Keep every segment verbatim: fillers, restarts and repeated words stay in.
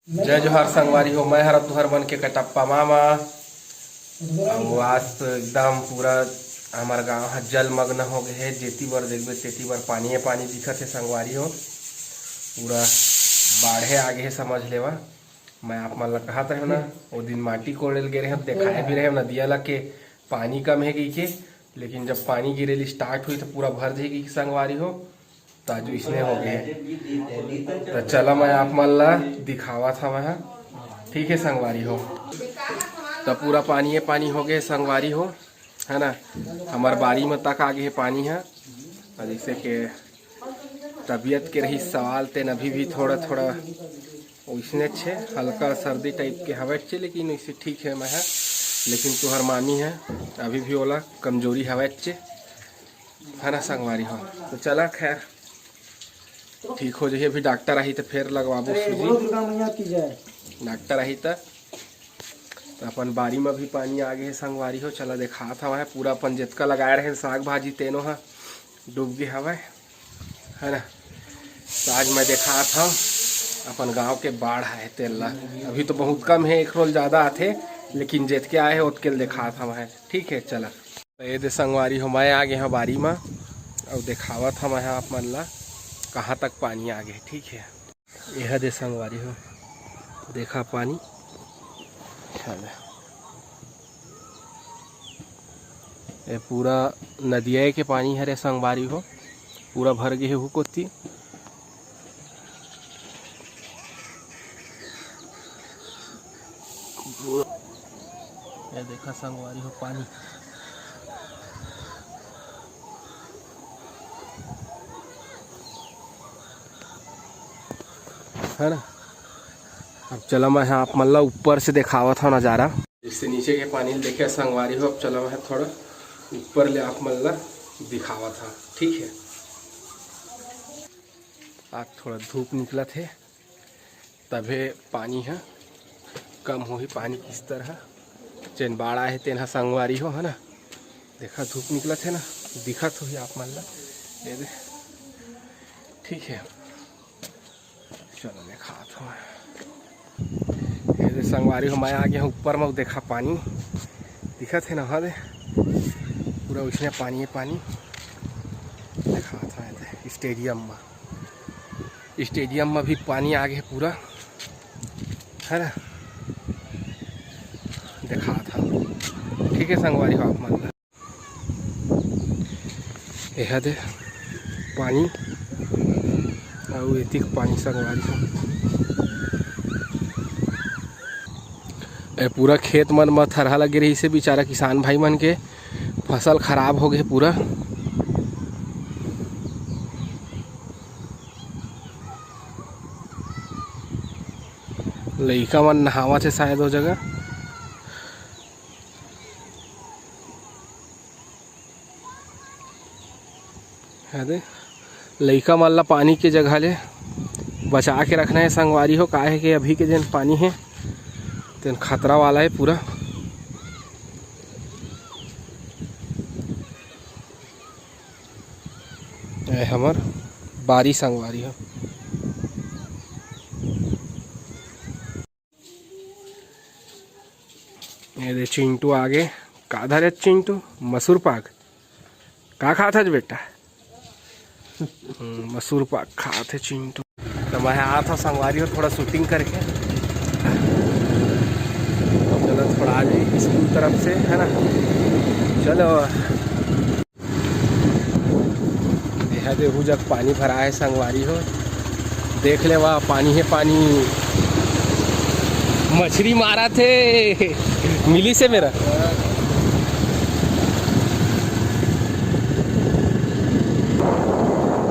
जय जोहार संगवारी हो, मैं हर तुहर मन के कटप्पा मामा। अउ आज तो एकदम पूरा हमर गांव ह जलमग्न हो गए हे। जेती बर देखबे तेती बर पानी पानी दिखत हे संगवारी हो। पूरा बाढ़े आगे हे समझ लेवा। मैं आप मन ला कहत रहेव ना, ओ दिन माटी कोड़े ल गे रहेव, देखाए भी रहेव नदिया ला के पानी कम हे कहिके, लेकिन जब पानी गिरे ल स्टार्ट हुई तो पूरा भर जाही कहिके संगवारी हो। त आज इसने हो गए। त चला मैं आप मन ला दिखावत हवं ह, ठीक है संगवारी हो। त पूरा पानी पानी हो गए संगवारी हो, है ना। हमर बारी में तक आ गए हे पानी ह। अउ जैसे के तबीयत के रही सवाल, तेन अभी भी थोड़ा थोड़ा वैसने छे, हल्का सर्दी टाइप के हवे छे, लेकिन वैसे ठीक है मैं ह। लेकिन तुहर मामी है, अभी भी ओला कमजोरी हवे छे, है ना संगवारी हो। तो चला खैर, ठीक हो जाही। अभी डॉक्टर आही तो फिर लगवाबो अरे, सूजी। बोलो दुर्गा मैया की जय। डॉक्टर आही त, त अपन बारी में भी पानी आ गए हे संगवारी हो। चला देखात हवं, पूरा अपन जितका लगाए रहे साग भाजी तेनो ह डूब गए हवय, है ना। त आज मैं देखात हवं अपन गांव के बाढ़ आए तेन ला। अभी तो बहुत कम है, एक रोल ज्यादा आथे, लेकिन जितके आए हे ओतके ल देखात हवं, ठीक है। चला, त ये दे संगवारी हो, मैं आ गए हवं बारी में, अउ देखावत हवं मैं ह आप मन ला कहाँ तक पानी आ गए, ठीक है। ये दे संगवारी हो, देखा पानी, ये पूरा नदिया के पानी हरे संगवारी हो, पूरा भर गए हे हू कोती। ये देखा संगवारी हो पानी, है ना। अब चला मैं ह आप मन ला ऊपर से देखावत हवं नजारा। इससे नीचे के पानी ल देखे संगवारी हो। अब चला मैं ह थोड़ा ऊपर ले आप मन ला दिखावत हवं, ठीक है। आज थोड़ा धूप निकलत हे, तभे पानी ह कम होही। पानी किस तरह जेन बाढ़ आए हे तेन ह संगवारी हो, है ना। देखा धूप निकलत हे ना, दिखत होही आप मन ला। ये दे, ठीक है, चलो देखात हवं। ये दे संगवारी हो, मैं आ गया हूँ ऊपर में, देखा पानी दिखत हे ना, हाँ दे, पूरा उसने पानी है पानी। देखात हवं ये दे, स्टेडियम में, स्टेडियम में भी पानी आ गया पूरा, है ना। देखात हवं, ठीक है संगवारी हो, आप मन ला। एहा दे पानी, अउ एतिक पानी संगवारी हो। ए पूरा खेत मन म थरहा लगे रहिसे, बेचारा किसान भाई मन के फसल खराब हो गे पूरा। लइका मन नहावत हे शायद ओ जगह। है दे, लइका मन ला पानी के जगह ले बचा के रखना है संगवारी हो, काहे के अभी के जेन पानी है तेन खतरा वाला है पूरा। ए हमर बारी संगवारी हो। ये दे चिंटू आगे। का धरे चिंटू? मसूर पाक। का खात हस बेटा? हम्म, मसूर पाक खात हे चिंटू। तो मैं आत हूँ संगवारी हो थोड़ा शूटिंग करके। चलो थोड़ा आज स्कूल तरफ से, है ना। चलो। एहा दे, हू जग पानी भरा है संगवारी हो, देख ले, वाह, पानी है पानी। मछरी मारा थे, मिली से मेरा।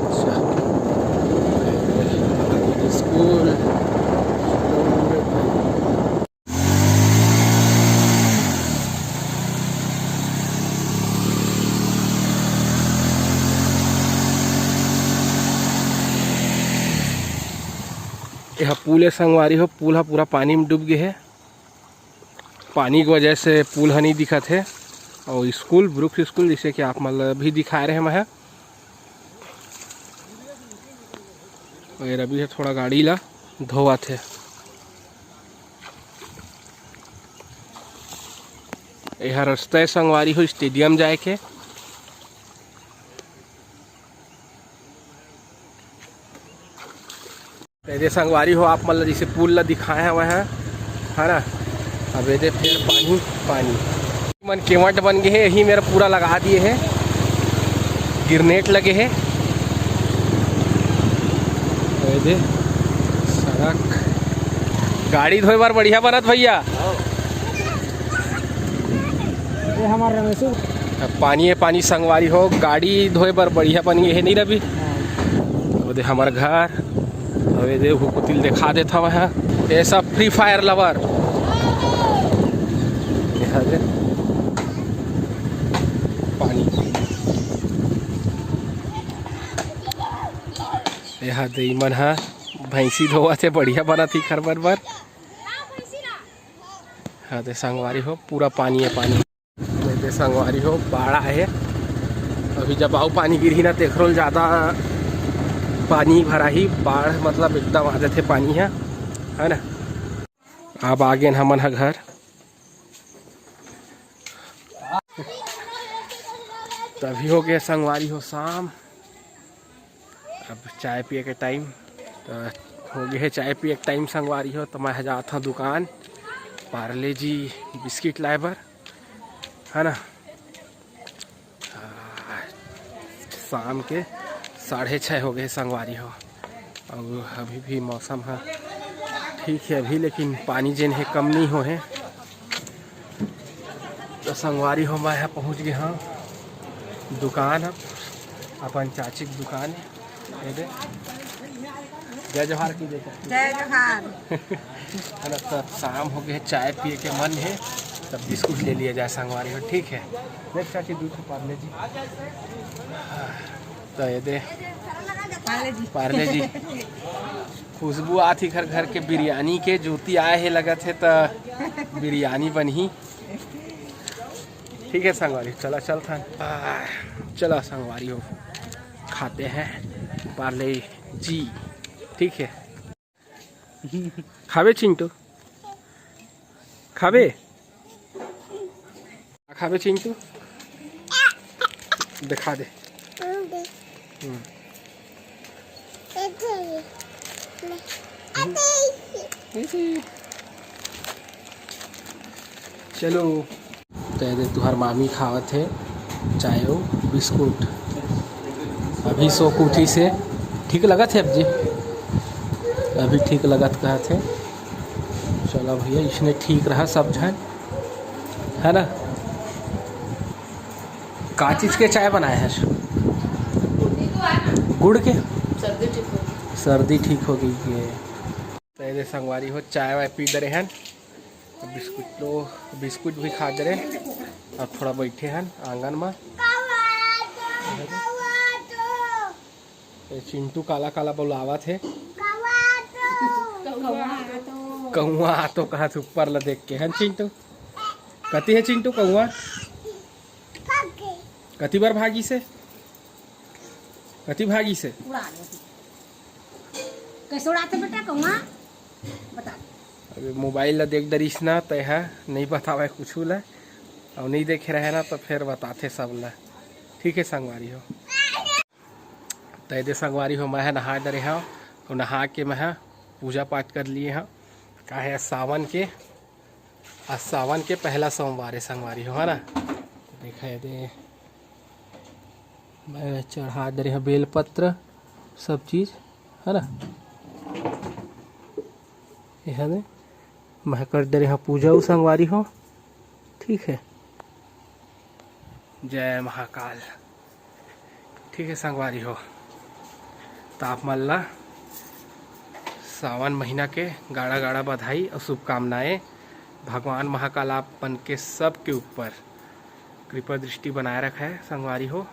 अच्छा। स्कूल। एहा पुल ए संगवारी हो, पुल ह पूरा पानी में डूब गे हे। पानी के वजह से पुल ह नहीं दिखत हे। और स्कूल, ब्रुक्स स्कूल, जैसे कि आप मन ल भी दिखाए रहे मैं ह। ये रवि ह थोड़ा गाड़ी ला धोवत हे। एहा रस्ता हे संगवारी हो stadium जाए के। त एदे संगवारी हो, आप मन ल जइसे पुल ल दिखाए हवं, है ना? अब एदे फेर पानी, पानी। मन केवट बन गे हे, यही मेर पूरा लगा दिए हे, गिरनेट लगे हे। एदे सड़क, गाड़ी धोए बर बढ़िया बनत भैया। ये हमार रमेशू। अब पानी हे पानी संगवारी हो, गाड़ी धोए बर बढ़िया बन गे हे नहीं रवि? हाँ। ओदे हमर घर, अब एदे ओहू कोती ल देखा देत हवं, हाँ। ये सब Free Fire lover। ये हरे पानी। ये हरे इमन ह भैंसी धोवत हे, बढ़िया बनत हे खरबर बर। हाँ, ते संगवारी हो, पूरा पानी हे पानी। ते संगवारी हो, बाढ़ आए हे। अभी जब अउ पानी गिरही ना, तेखरो ले ज्यादा पानी भराही। बाढ़ मतलब एकदम आ जाथे पानी ह, है ना? अब आ गेन हमन ह घर। तभी हो गए संगवारी हो शाम। अब चाय पिए के टाइम तो हो गए हे, चाय पिए के टाइम संगवारी हो, तो मैं जात हूँ दुकान पार्ले जी बिस्किट लाए बर, है ना। आ, शाम के साढ़े छः हो गए संगवारी हो, और अभी भी मौसम ह ठीक है अभी, लेकिन पानी जेन हे कम नहीं हो हे। तो संगवारी हो, मैं ह पहुँच गए हूँ दुकान, अब अपन चाची के दुकान हे। ये दे। जय जोहार की जय चाची। जय जोहार। है ना, तब शाम हो गए, चाय पिए के मन हे, तब बिस्कुट ले लिया जाए संगवारी हो, ठीक है। देख चाची, दूध पार्ले जी। तो ये दे पार्ले जी। पार्ले जी। खुशबू आत ही घर घर के बिरयानी के, जूती आए हे लगत हे, त बिरयानी बनही। ठीक है संगवारी, चला चलथन। आ, चला संगवारी हो, खाते हैं पार्ले जी। ठीक है, खाबे चिंटू, खाबे? खाबे चिंटू, दिखा दे। हम्म। चलो, तो ये दे तुहार मामी खावत हे चाय अउ बिस्कुट। अभी सो के उठी से ठीक लगत हे अब जी, अभी ठीक लगत कहत हे। चलो भैया, इसने ठीक रहा सब झन, है ना। का चीज के चाय बनाए हे? गुड़ के। सर्दी ठीक हो गई। सर्दी ठीक हो गई है। तो ये संगवारी हो, चाय वाय पी दे रहे हैं, बिस्कुट लो, बिस्कुट भी खा दे रहे हैं, और थोड़ा बैठे हैं आंगन में। ये चिंटू काला काला बुलावत हे। कौआ आतो। कौआ आतो कहत ऊपर ला देख के, है चिंटू? कति हे चिंटू कौआ? कति बार भागी से? कति भागी से? उड़ा दे। कैसे उड़ाते बेटा कौआ? बता। अबे मोबाइल ला देख डरिस ना, तय हा नहीं बतावे कुछ ला, और नहीं देखे रहे ना तो फिर बताथे सब ला। ठीक है संगवारी हो। त एदे संगवारी हो, मैं ह नहा डरे हव अउ नहा के मैं ह पूजा पाठ कर लिए हव। काहे आज सावन के, आज सावन के पहला सोमवार हे संगवारी हो, है ना। देखा एदे मैं चढ़ा डरे हव बेलपत्र सब चीज, है ना। एहा दे मैं कर डरे हव पूजा अउ संगवारी हो। ठीक है, जय महाकाल। ठीक है संगवारी हो, त आप मन ला सावन महीना के गाड़ा गाड़ा बधाई अउ शुभकामनाएं। भगवान महाकाल आप मन के सबके ऊपर कृपा दृष्टि बनाए रखे संगवारी हो,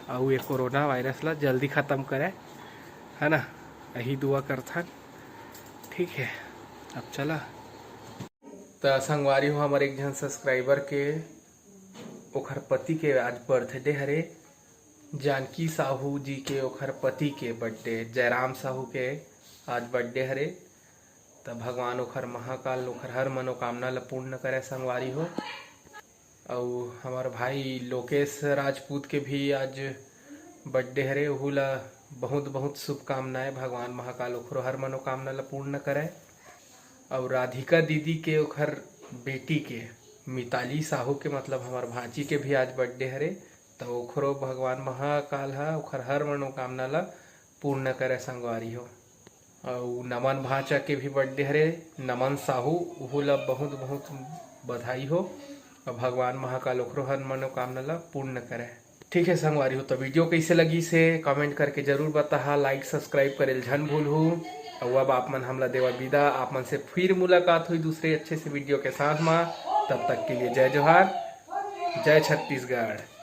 अउ ये कोरोना वायरस ला जल्दी खत्म करे, है ना, यही दुआ करथन। ठीक है, अब चला। त संगवारी हो, हमर एक झन सब्सक्राइबर के, ओखर पति के आज बर्थडे हरे। जानकी साहू जी के, ओखर पति के बर्थडे, जयराम साहू के आज बर्थडे हरे। त भगवान ओखर महाकाल ओखर हर मनोकामना ल पूर्ण करे संगवारी हो। अउ हमर भाई लोकेश राजपूत के भी आज बर्थडे हरे, ओहू ला बहुत बहुत शुभकामनाएं। भगवान महाकाल ओखरो हर मनोकामना ला पूर्ण करय। अउ राधिका दीदी के, ओखर बेटी के, मिताली साहू के, मतलब हमर भांची के भी आज बर्थडे हरे, त ओखरो भगवान महाकाल ह ओखर हर मनोकामना ला पूर्ण करय संगवारी हो। अउ नमन भांचा के भी बर्थडे हरे, नमन साहू, ओहू ला बहुत बहुत बधाई हो। अउ भगवान महाकाल ओखरो हर मनोकामना ला पूर्ण करय। ठीक है संगवारी हो, तो वीडियो कैसे लगिस हे कमेंट करके जरूर बताहा, लाइक सब्सक्राइब करे ल झन भूलहू। अउ अब आप मन हमला देवा विदा, आप मन से फिर मुलाकात होही दूसरे अच्छे से वीडियो के साथ मा। तब तक के लिए जय जोहार, जय छत्तीसगढ़।